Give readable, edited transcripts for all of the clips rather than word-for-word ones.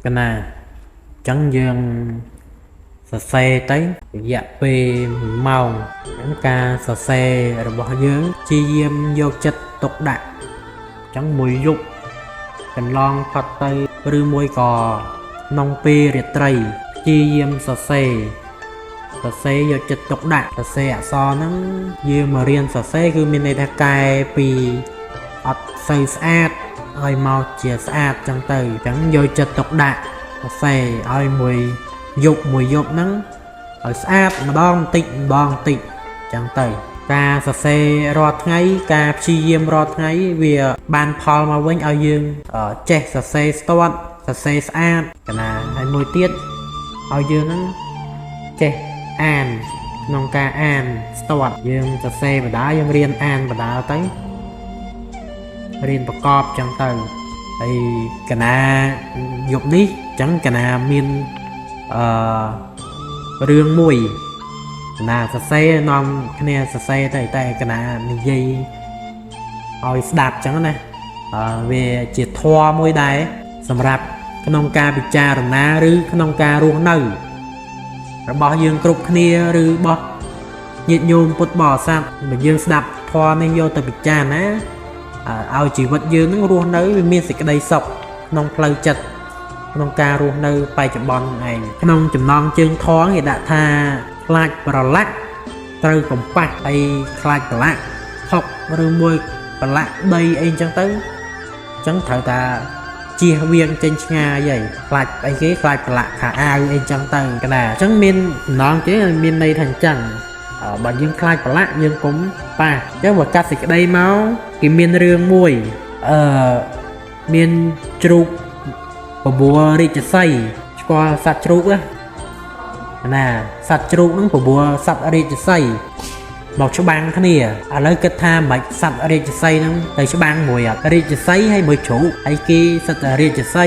កណាអញ្ចឹងយើងសរសេរទៅរយៈពេល1ម៉ោងអញ្ចឹងការសរសេររបស់យើងព្យាយាមយកចិត្តទុកដាក់អញ្ចឹងមួយយប់កន្លងផុតទៅឬមួយក៏ក្នុងពេលរាត្រីព្យាយាមសរសេរសរសេរយកចិត្តទុកដាក់សរសេរអក្សរហ្នឹងយើងមករៀនសរសេរគឺមានន័យថាកែពីអត់សូវស្អាតឲ្យមកជាស្អាតចឹងទៅអញ្ចឹងយកចិត្តទុកដាក់សរសេរឲ្យមួយយប់មួយយប់ហ្នឹងឲ្យស្អាតម្ដងបន្តិចម្ដងបន្តិចចឹងទៅការសរសេររាល់ថ្ងៃការព្យាយាមរាល់ថ្ងៃវាបានផលមកវិញឲ្យយើងចេះសរសេរស្ទាត់សរសេរស្អាតកណាហើយមួយទៀតឲ្យយើងហ្នឹងចេះអានក្នុងការអានស្ទាត់យើងសរសេរបដាយើងរៀនអានបដាទៅរៀនប្រកបចឹងទៅហើយកណាយប់នេះចឹងកណាមានអឺរឿងមួយកណាសរសេរនាំគ្នាសរសេរទៅតែកណានិយាយឲ្យស្ដាប់ចឹងណាអឺវាជាធម៌មួយដែរសម្រាប់ក្នុងការពិចារណាឬក្នុងការរស់នៅរបស់យើងគ្រប់គ្នាឬរបស់ញាតិញោមពុទ្ធបរិស័ទបើយើងស្ដាប់ធម៌នេះយកទៅពិចារណាឲ្យជីវិតយើងនឹងរស់នៅវាមានសេចក្តីសុខក្នុងផ្លូវចិត្តក្នុងការរស់នៅបច្ចុប្បន្នឯងក្នុងចំណងជើងធម៌គេដាក់ថាខ្លាចប្រឡាក់ត្រូវកំប៉ះហើយខ្លាចប្រឡាក់ហុកឬមួយប្រឡាក់ដីអីចឹងទៅអញ្ចឹងត្រូវតាជៀសវាងចេញឆ្ងាយហីខ្លាចអីគេខ្លាចប្រឡាក់ខោអាវអីចឹងទៅកណាអញ្ចឹងមានចំណងគេមានន័យថាអញ្ចឹងបើយើងខ្លាចប្រឡាក់យើងកុំប៉ះអញ្ចឹងបើកាត់សេចក្តីមកគេមានរឿងមួយអឺមានជ្រូកបបួលរាជសីស្គាល់សត្វជ្រូកណាសត្វជ្រូកហ្នឹងបបួលសត្វរាជសីមកច្បាំងគ្នាឥឡូវគិតថាមិនសត្វរាជសីហ្នឹងទៅច្បាំងមួយអត់រាជសីហើយមួយជ្រូកហើយគេសត្វរាជសី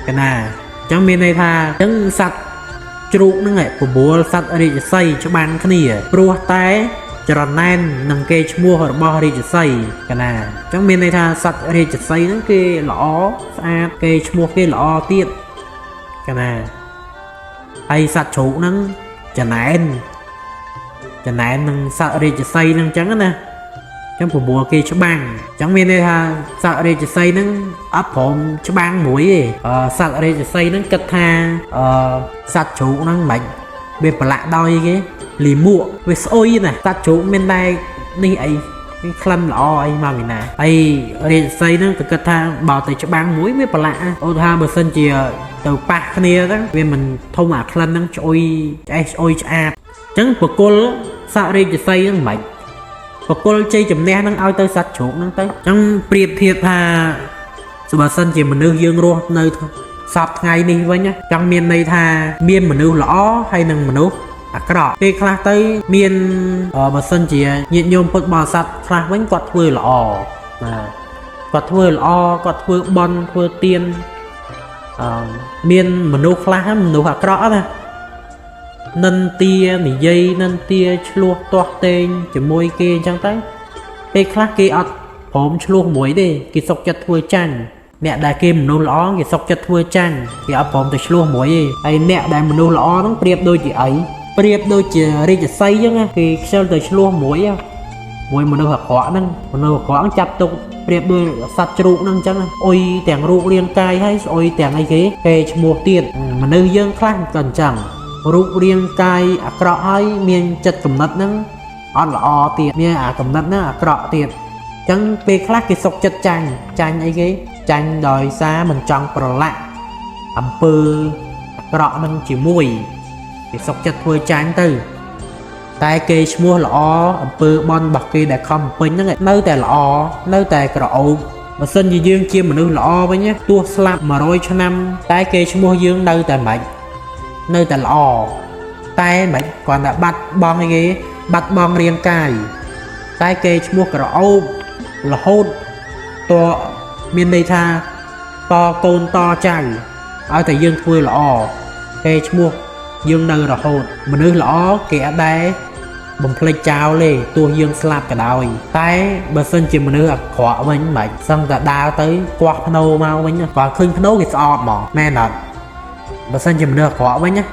កណាអញ្ចឹងមានន័យថាអញ្ចឹងសត្វជ្រូកហ្នឹងបបួលសត្វរាជសីច្បាំងគ្នាព្រោះតែច្រណែននឹងគេឈ្មោះរបស់រាជសីកណាអញ្ចឹងមានន័យថាសត្វរាជសីហ្នឹងគេល្អស្អាតគេឈ្មោះគេល្អទៀតកណាហើយសត្វជ្រូកហ្នឹងចំណែនចំណែននឹងសត្វរាជសីហ្នឹងអញ្ចឹងណាអញ្ចឹងព្រោះគេច្បាំងអញ្ចឹងមានន័យថាសត្វរាជសីហ្នឹងអត់ព្រមច្បាំងមួយទេសត្វរាជសីហ្នឹងគិតថាអឺសត្វជ្រូកហ្នឹងមិនវាប្រឡាក់ដោយគេលីមួកវាស្អុយណាសត្វជ្រូកមានតែនេះអីវាក្លិនល្អអីមកពីណាហើយរាជសីហ្នឹងក៏គិតថាបើទៅច្បាំងមួយវាប្រឡាក់ឧទាហរណ៍បើសិនជាទៅប៉ះគ្នាទៅវាមិនធំអាក្លិនហ្នឹងឆ្អុយឆ្អេះឆ្អុយឆ្អាបអញ្ចឹងបកុលសត្វរាជសីហ្នឹងមិនបកុលជ័យជំនះហ្នឹងឲ្យទៅសត្វជ្រូកហ្នឹងទៅអញ្ចឹងប្រៀបធៀបថាបើសិនជាមនុស្សយើងរស់នៅសពថ្ងៃនេះវិញចង់មានន័យថាមានមនុស្សល្អហើយនិងមនុស្សអាក្រក់ពេលខ្លះទៅមានបើសិនជាញាតិញោមពុទ្ធបរិស័ទខ្លះវិញគាត់ធ្វើល្អណាគាត់ធ្វើល្អគាត់ធ្វើបន់ធ្វើទានអឺមានមនុស្សខ្លះមនុស្សអាក្រក់ណានិន្ទានិយាយនិន្ទាឆ្លោះទាស់ទែងជាមួយគេអញ្ចឹងទៅពេលខ្លះគេអត់ព្រមឆ្លោះមួយទេគេសុកចិត្តធ្វើចាញ់អ្នកដែលគេមនុស្សល្អគេសុកចិត្តធ្វើចាញ់គេអត់ព្រមទៅឆ្លោះមួយទេហើយអ្នកដែលមនុស្សល្អហ្នឹងប្រៀបដូចជាអីប្រៀបដូចជារាជសីអញ្ចឹងគេខ្ជិលទៅឆ្លោះមួយមួយមនុស្សអាក្រក់ហ្នឹងមនុស្សអាក្រក់ហ្នឹងចាប់ទុកប្រៀបដូចសត្វជ្រូកហ្នឹងអញ្ចឹងអុយទាំងរូបរាងកាយហើយស្អុយទាំងអីគេគេឈ្មោះទៀតមនុស្សយើងខ្លះក៏អញ្ចឹងរូបរាងកាយអាក្រក់ហើយមានចិត្តកំណត់ហ្នឹងអត់ល្អទៀតមានអាកំណត់ហ្នឹងអាក្រក់ទៀតអញ្ចឹងពេលខ្លះគេសុកចិត្តចាញ់ចាញ់អីគេចាញ់ដោយសារមិនចង់ប្រឡាក់អំពើអាក្រក់នឹងជាមួយគេសុកចិត្តធ្វើចាញ់ទៅតែគេឈ្មោះល្អអំពើបន់របស់គេដែលខំពេញហ្នឹងនៅតែល្អនៅតែក្រអូបបើសិនជាយើងជាមនុស្សល្អវិញទោះស្លាប់100ឆ្នាំតែគេឈ្មោះយើងនៅតែមិននៅតែល្អតែមិនគ្រាន់តែបាត់បង់អីគេបាត់បង់រាងកាយតែគេឈ្មោះក្រអូបរហូតតមានន័យថាតកូនតចៅឲ្យតែយើងធ្វើល្អគេឈ្មោះយើងនៅរហូតមនុស្សល្អគេអត់ដែរបំភ្លេចចោលទេទោះយើងស្លាប់ក៏ដោយតែបើសិនជាមនុស្សអាក្រក់វិញមិនសឹងតែដើរទៅគាស់ភ្នោមកវិញគាត់ឃើញភ្នោគេស្អប់ហ្មងមែនអត់ បើសិនជាមនុស្សអាក្រក់វិញណា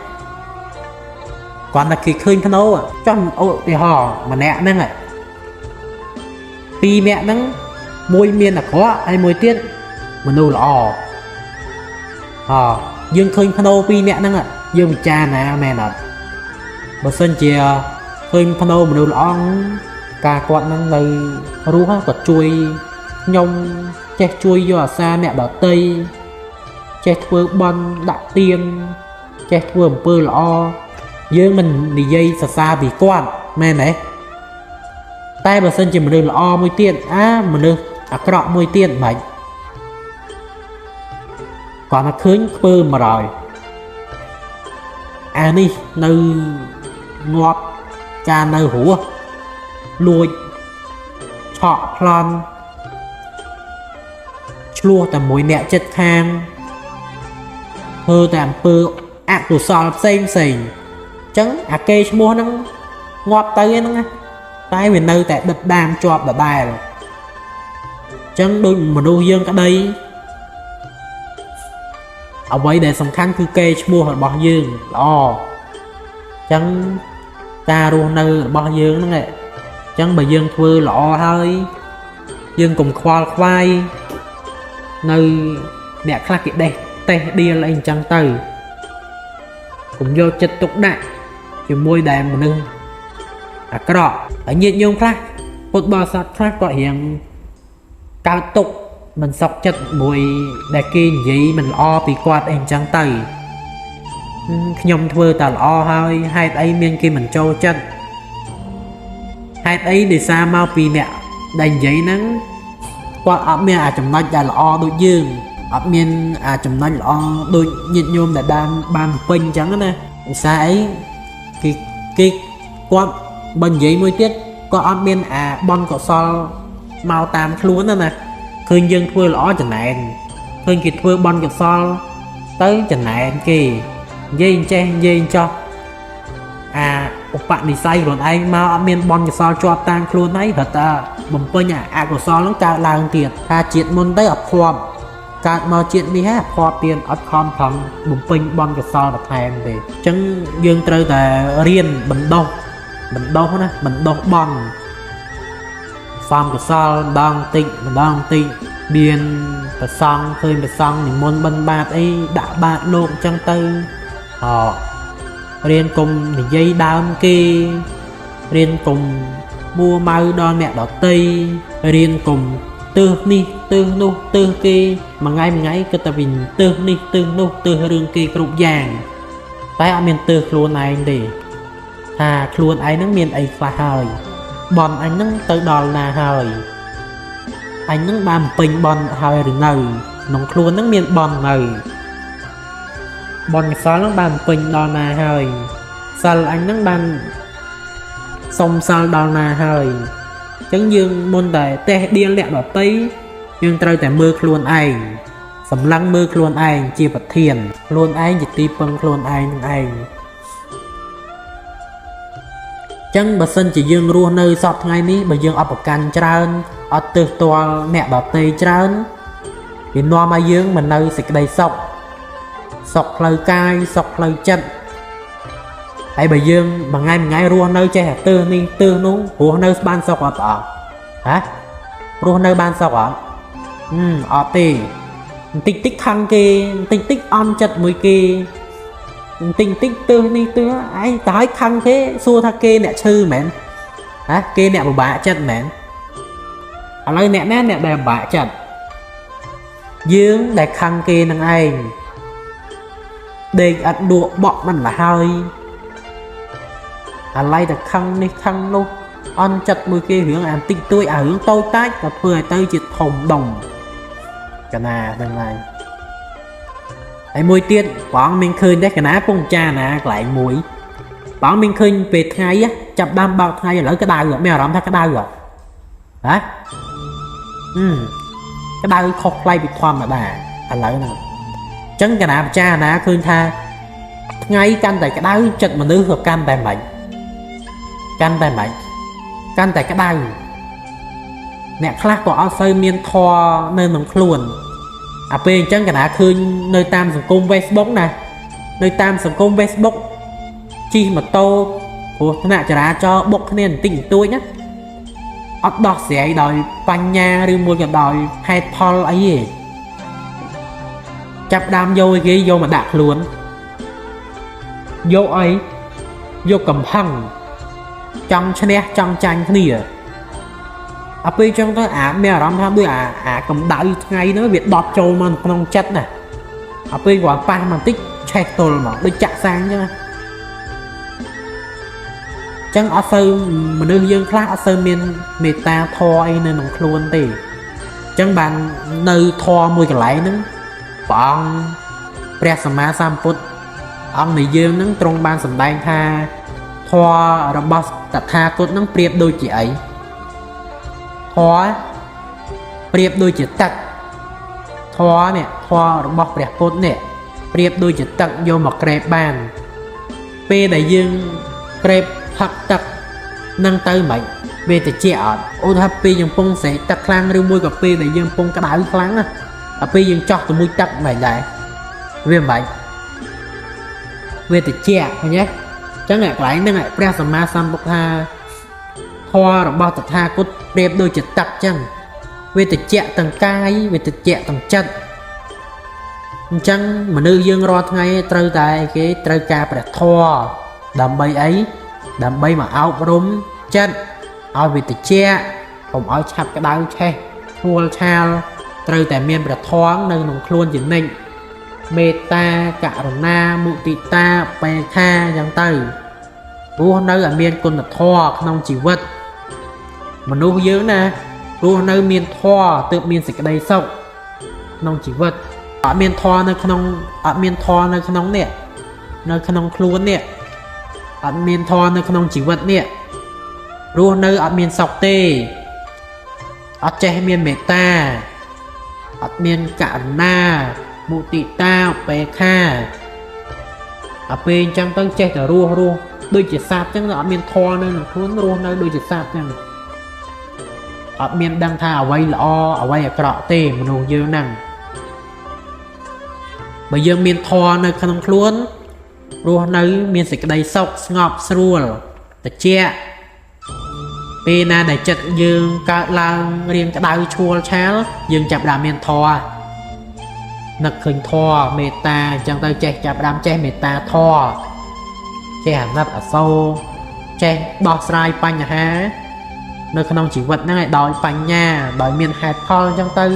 គាត់តែគេឃើញភ្នោចង់ឧទាហរណ៍ម្នាក់ហ្នឹងពីរនាក់ហ្នឹងមួយមានអាក្រក់ហើយមួយទៀតមនុស្សល្អអយើងឃើញភ្នោពីរនាក់ហ្នឹងយើងពិចារណាមែនអត់បើសិនជាឃើញភ្នោមនុស្សល្អការគាត់ហ្នឹងនៅរស់គាត់ជួយខ្ញុំចេះជួយយកអាសាអ្នកដតីចេះធ្វើបន់ដាក់ទៀនចេះធ្វើអំពើល្អយើងមិននិយាយសរសើរពីគាត់មែនទេតែបើសិនជាមនុស្សល្អមួយទៀតអាមនុស្សអាក្រក់មួយទៀតមិនគាត់មកឃើញខ្ពើ100អានេះនៅងាប់ការនៅរស់លួចឆក់ប្លន់ឆ្លោះតែមួយអ្នកចិត្តខាងធ្វើតែអំពើអកុសលផ្សេងផ្សេងអញ្ចឹងអាគេឈ្មោះហ្នឹងងាប់ទៅហ្នឹងណាតែវានៅតែដិតដាមជាប់ដដែលអញ្ចឹងដូចមនុស្សយើងក្តីអ្វីដែលសំខាន់គឺគេឈ្មោះរបស់យើងល្អអញ្ចឹងការរស់នៅរបស់យើងហ្នឹងអញ្ចឹងបើយើងធ្វើល្អហើយយើងកុំខ្វល់ខ្វាយនៅអ្នកខ្លះគេដេះតេះដៀលអីអញ្ចឹងទៅកុំយកចិត្តទុកដាក់ជាមួយដែលមនុស្សអាក្រក់ហើយញាតិញោមខ្លះពុទ្ធបរិស័ទខ្លះក៏រៀងកើតទុកមិនសុខចិត្តមួយដែលគេនិយាយមិនល្អពីគាត់អីអញ្ចឹងទៅខ្ញុំធ្វើតែល្អហើយហេតុអីមានគេមិនចូលចិត្តហេតុអីដោយសារមកពីអ្នកដែលនិយាយហ្នឹងគាត់អត់មានអាចំណុចដែលល្អដូចយើងអត់មានអាចំណុចល្អដូចញាតិញោមដែលបានបានពេញអញ្ចឹងណាដោយសារអីគេគេគាត់បើនិយាយមួយទៀតគាត់អត់មានអាបនកុសលមកតាមខ្លួនណាណាឃើញយើងធ្វើល្អចំណែនឃើញគេធ្វើបនកុសលទៅចំណែនគេនិយាយចេះនិយាយចោះអាឧបនិស្ស័យខ្លួនឯងមកអត់មានបនកុសលជាប់តាមខ្លួនឯងរត់តែបំពេញអាអកុសលហ្នឹងកើតឡើងទៀតថាជាតិមុនទៅអត់ភ័ព្វកើតមកជាតិនេះហ่ะភ័ព្វទៀតអត់ខំប្រឹងបំពេញបនកុសលបន្ថែមទេអញ្ចឹងយើងត្រូវតែរៀនបណ្ដោះបណ្ដោះណាបណ្ដោះបនសំកុសលម្ដងតិចម្ដងតិចមានប្រសង់ឃើញប្រសង់និមន្តបិណ្ឌបាតអីដាក់បាតលោកអញ្ចឹងទៅអរៀនកុំនិយាយដើមគេរៀនកុំមួម៉ៅដល់អ្នកដតីរៀនកុំទើសនេះទើសនោះទើសគេមួយថ្ងៃមួយថ្ងៃគិតតែវិញទើសនេះទើសនោះទើសរឿងគេគ្រប់យ៉ាងតែអត់មានទើសខ្លួនឯងទេថាខ្លួនឯងហ្នឹងមានអីខ្លះហើយបនអញហ្នឹងទៅដល់ណាហើយអញហ្នឹងបានបំពេញបនហើយឬនៅក្នុងខ្លួនហ្នឹងមានបននៅបនកសលហ្នឹងបានបំពេញដល់ណាហើយសិលអញហ្នឹងបានសុំសិលដល់ណាហើយអញ្ចឹងយើងមុនតែតេះដៀលអ្នកដតីយើងត្រូវតែមើលខ្លួនឯងសម្លឹងមើលខ្លួនឯងជាប្រធានខ្លួនឯងជាទីពឹងខ្លួនឯងនឹងឯងចឹងបើសិនជាយើងរស់នៅសពថ្ងៃនេះបើយើងអត់ប្រកាន់ច្រើនអត់ទើសទាល់អ្នកដតីច្រើនវានាំឲ្យយើងមិននៅសេចក្តីសុខសុខផ្លូវកាយសុខផ្លូវចិត្តហើយបើយើងមួយថ្ងៃមួយថ្ងៃរស់នៅចេះតែទើសនេះទើសនោះរស់នៅបានសុខអត់បងហ៎រស់នៅបានសុខអត់អត់ទេបន្តិចតិចខឹងគេបន្តិចតិចអន់ចិត្តមួយគេបន្តិចតិចទើសនេះទើសឯងតើឲ្យខឹងគេសួរថាគេអ្នកឈឺមែនហ៎គេអ្នកពិបាកចិត្តមែនឥឡូវអ្នកណាអ្នកដែលពិបាកចិត្តយើងដែលខឹងគេនឹងឯងដេកអត់ដក់បក់មិនលហើយអាឡ័យតែខឹងនេះខឹងនោះអន់ចិត្តមួយគេរឿងអាបន្តិចតួចអារឿងតូចតាចក៏ធ្វើឲ្យទៅជាធំដុំកណាហ្នឹងហើយហើយមួយទៀតបងមានឃើញដែរកណាពងចាណាកន្លែងមួយបងមានឃើញពេលថ្ងៃចាប់ដើមបោកថ្ងៃឥឡូវក្តៅមានអារម្មណ៍ថាក្តៅហ៎ហ៎ក្តៅខុសប្លែកពីធម្មតាឥឡូវហ្នឹងអញ្ចឹងកណាពិចារណាឃើញថាថ្ងៃកាន់តែក្តៅចិត្តមនុស្សក៏កាន់តែមិនកាន់តែមិនកាន់តែក្តៅអ្នកខ្លះក៏អត់សូវមានធម៌នៅក្នុងខ្លួនអាពេលអញ្ចឹងកណាឃើញនៅតាមសង្គម Facebook ណា នៅតាមសង្គម Facebook ជិះម៉ូតូគ្រោះថ្នាក់ចរាចរណ៍បុកគ្នាបន្តិចបន្តួចណាអត់ដោះស្រាយដោយបញ្ញាឬមួយក៏ដោយហេតុផលអីទេចាប់ដើមយកឲ្យគេយកមកដាក់ខ្លួនយកអីយកកំហឹងចង់ឈ្នះចង់ចាញ់គ្នាអាពេលចឹងទៅអាមានអារម្មណ៍ថាដូចអាកម្ដៅថ្ងៃហ្នឹងវាដប់ចូលមកក្នុងចិត្តណាអាពេលគាត់ប៉ះមកបន្តិចឆេះទល់មកដូចចាក់សាំងចឹងណាចឹងអត់សូវមនុស្សយើងខ្លះអត់សូវមានមេត្តាធម៌អីនៅក្នុងខ្លួនទេចឹងបាននៅធម៌មួយកន្លែងហ្នឹងព្រះអង្គព្រះសម្មាសម្ពុទ្ធអង្គនៃយើងហ្នឹងទ្រង់បានសម្ដែងថាធម៌របស់តថាគតហ្នឹងប្រៀបដូចជាអីធម៌ប្រៀបដូចជាទឹកធម៌នេះធម៌របស់ព្រះពុទ្ធនេះប្រៀបដូចជាទឹកយកមកក្រេបបានពេលដែលយើងក្រេបផឹកទឹកនឹងទៅមិនវាតិចអត់ឧទាហរណ៍ពេលយើងពងស្រែកទឹកខ្លាំងឬមួយក៏ពេលដែលយើងពងក្តៅខ្លាំងណាដល់ពេលយើងចោះទៅមួយទឹកមិនដែរវាមិនវាតិចឃើញទេអញ្ចឹងកន្លែងហ្នឹងព្រះសម្មាសម្ពុទ្ធថាធម៌របស់តថាគតប្រៀបដូចជាទឹកអញ្ចឹងវាតិចទាំងកាយវាតិចទាំងចិត្តអញ្ចឹងមនុស្សយើងរាល់ថ្ងៃត្រូវតែគេត្រូវការព្រះធម៌ដើម្បីអីដើម្បីមកអប់រំចិត្តឲ្យវាតិចកុំឲ្យឆាប់ក្តៅឆេះឈួលឆាលត្រូវតែមានព្រះធម៌នៅក្នុងខ្លួនជានិច្ចមេត្តាករុណាមុទិតាបេខាអញ្ចឹងទៅរស់នៅឲ្យមានគុណធម៌ក្នុងជីវិតមនុស្សយើងណារស់នៅមានធម៌ទើបមានសេចក្តីសុខក្នុងជីវិតអត់មានធម៌នៅក្នុងអត់មានធម៌នៅក្នុងនេះនៅក្នុងខ្លួននេះអត់មានធម៌នៅក្នុងជីវិតនេះរស់នៅអត់មានសុខទេអត់ចេះមានមេត្តាអត់មានករុណាមុទិតាឧបេក្ខាអាពេលអញ្ចឹងទៅចេះតែរស់រស់ដូចជាសត្វអញ្ចឹងអត់មានធម៌នៅក្នុងខ្លួនរស់នៅដូចជាសត្វអញ្ចឹងអត់មានដឹងថាអ្វីល្អអ្វីអាក្រក់ទេមនុស្សយើងហ្នឹងបើយើងមានធម៌នៅក្នុងខ្លួនរស់នៅមានសេចក្តីសុខស្ងប់ស្រួលត្រជាក់ពេលណាដែលចិត្តយើងកើតឡើងរៀងក្តៅឈួលឆាលយើងចាប់ផ្ដើមមានធម៌នឹកឃើញធម៌មេត្តាអញ្ចឹងទៅចេះចាប់ផ្ដើមចេះមេត្តាធម៌ចេះអាណិតអាសូរចេះដោះស្រាយបញ្ហានៅក្នុងជីវិតហ្នឹងឯងដោយបញ្ញាដោយមានហេតុផលអញ្ចឹងទៅ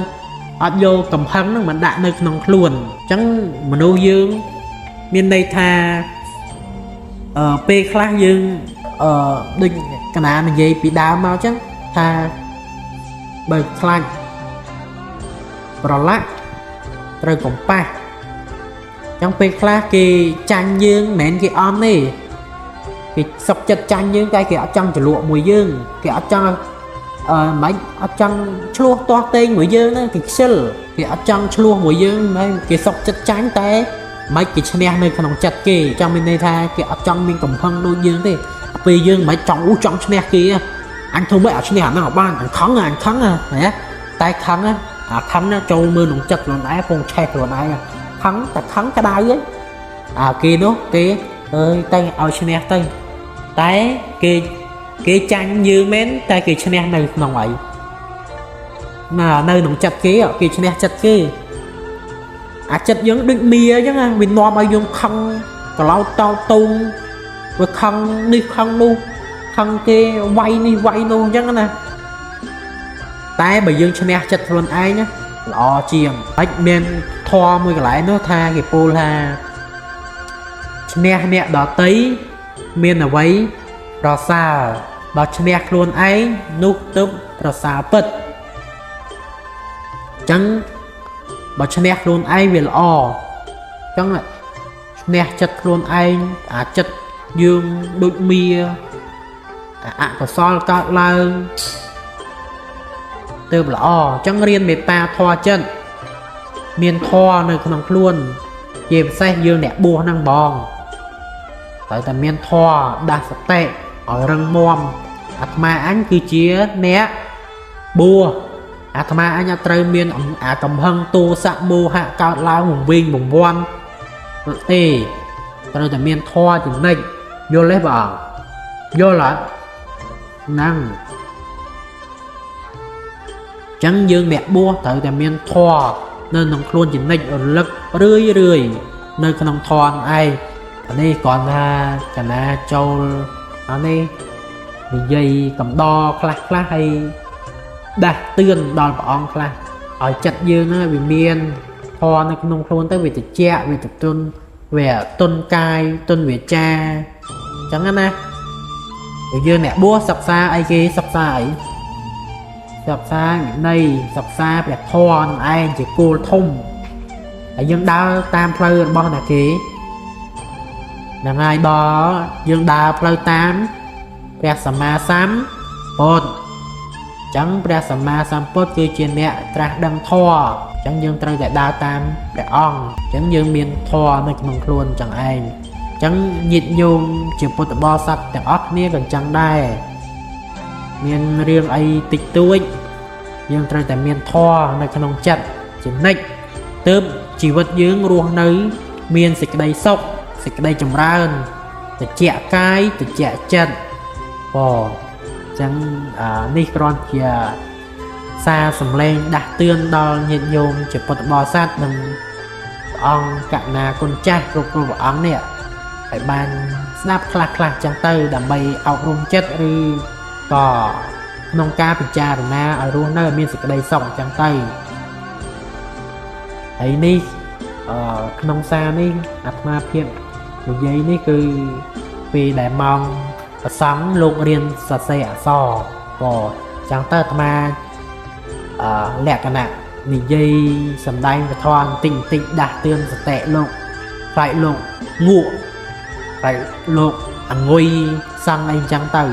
អត់យកកំហឹងហ្នឹងមកដាក់នៅក្នុងខ្លួនអញ្ចឹងមនុស្សយើងមានន័យថាពេលខ្លះយើងដូចកណានិយាយពីដើមមកអញ្ចឹងថាបើខ្លាចប្រឡាក់ត្រូវកំប៉ះអញ្ចឹងពេលខ្លះគេចាញ់យើងមិនមែនគេអន់ទេគេសុកចិត្តចាញ់យើងតែគេអត់ចង់ចលក់មួយយើងគេអត់ចង់មិនអត់ចង់ឆ្លោះទាស់ទែងមួយយើងហ្នឹងគេខ្ជិលគេអត់ចង់ឆ្លោះមួយយើងហើយគេសុកចិត្តចាញ់តែមិនគេឈ្នះនៅក្នុងចិត្តគេចង់មានន័យថាគេអត់ចង់មានកំហឹងដូចយើងទេពេលយើងមិនចង់អូចង់ឈ្នះគេអញធ្វើម៉េចឲ្យឈ្នះអាហ្នឹងឲ្យបានអញខឹងអញខឹងណាតែខឹងអាខឹងណាចូលមើលក្នុងចិត្តខ្លួនឯងពងឆេះខ្លួនឯងខឹងតែខឹងក្តៅឯងអាគេនោះគេអើយតែឲ្យឈ្នះទៅតែគេចាញ់យើងមែនតែគេឈ្នះនៅក្នុងអីណានៅក្នុងចិត្តគេគេឈ្នះចិត្តគេអាចិត្តយើងដូចមៀអញ្ចឹងណាវានាំឲ្យយើងខឹងកឡោតតោតូងវាខឹងនេះខឹងនោះខឹងគេវាយនេះវាយនោះអញ្ចឹងណាតែបើយើងឈ្នះចិត្តខ្លួនឯងណាល្អជាងហើយមានធម៌មួយកន្លែងនោះថាគេពោលថាឈ្នះអ្នកដតីមានអ្វីប្រសើរដល់ឈ្នះខ្លួនឯងនោះទើបប្រសើរពិតអញ្ចឹងបើឈ្នះខ្លួនឯងវាល្អអញ្ចឹងឈ្នះចិត្តខ្លួនឯងអាចិត្តយើងដូចមៀអាអកុសលកើតឡើងទើបល្អអញ្ចឹងរៀនមេត្តាធម៌ចិត្តមានធម៌នៅក្នុងខ្លួនជាពិសេសយើងអ្នកបួសហ្នឹងបងត្រូវតែមានធម៌ដាស់សតិឲ្យរឹងមាំអាត្មាអញគឺជាអ្នកបួសអាត្មាអញអត់ត្រូវមានអាកំហឹងទោសៈមោហៈកើតឡើងវង្វេងវង្វាន់ទេ ត្រូវតែមានធម៌ចំណិចយល់ទេបងយល់អត់ហ្នឹងចឹងយើងអ្នកបួសត្រូវតែមានធម៌នៅក្នុងខ្លួនចំណិចរលឹករឿយរឿយនៅក្នុងធម៌ឯងអានេះគ្រាន់ថាកណាចូលអានេះនិយាយកំដរខ្លះខ្លះហើយដាស់តឿនដល់ព្រះអង្គខ្លះឲ្យចិត្តយើងហ្នឹងវាមានធម៌នៅក្នុងខ្លួនទៅវាតិចវាទទុនវាទុនកាយទុនវាចាអញ្ចឹងណាយើងអ្នកបួសសិក្សាអីគេសិក្សាអីសិក្សាវិន័យសិក្សាព្រះធម៌នឹងឯងជាគោលធំហើយយើងដើរតាមផ្លូវរបស់ណាគេហ្នឹងហើយដល់យើងដើរផ្លូវតាមព្រះសម្មាសម្ពុទ្ធអញ្ចឹងព្រះសម្មាសម្ពុទ្ធគឺជាអ្នកត្រាស់ដឹងធម៌អញ្ចឹងយើងត្រូវតែដើរតាមព្រះអង្គអញ្ចឹងយើងមានធម៌នៅក្នុងខ្លួនអញ្ចឹងឯងអញ្ចឹងញាតិញោមជាពុទ្ធបរិស័ទទាំងអស់គ្នាក៏អញ្ចឹងដែរមានរឿងអីតិចតួចយើងត្រូវតែមានធម៌នៅក្នុងចិត្តជានិច្ចទើបជីវិតយើងរស់នៅមានសេចក្តីសុខសេចក្តីចម្រើនតិចកាយតិចចិត្តបអញ្ចឹងអានេះគ្រាន់ជាសារសម្លេងដាស់តឿនដល់ញាតិញោមជាពុទ្ធបរិស័ទនិងព្រះអង្គកណាគុណចាស់គ្រប់គ្រប់ព្រះអង្គនេះឲ្យបានស្ដាប់ខ្លះខ្លះចឹងទៅដើម្បីអប់រំចិត្តឬក៏ក្នុងការពិចារណាឲ្យរស់នៅឲ្យមានសេចក្តីសុខចឹងទៅហើយនេះក្នុងសារនេះអាត្មាភាពនិយាយនេះគឺពេលដែលម៉ោងប្រសង់លោករៀនសរសេរអក្សរក៏ចឹងទៅអាត្មាលក្ខណៈនិយាយសំដែងពធបន្តិចបន្តិចដាស់តឿនសតិលោកខ្លាចលោកងក់ខ្លាចលោកអងុយសង់អីចឹងទៅ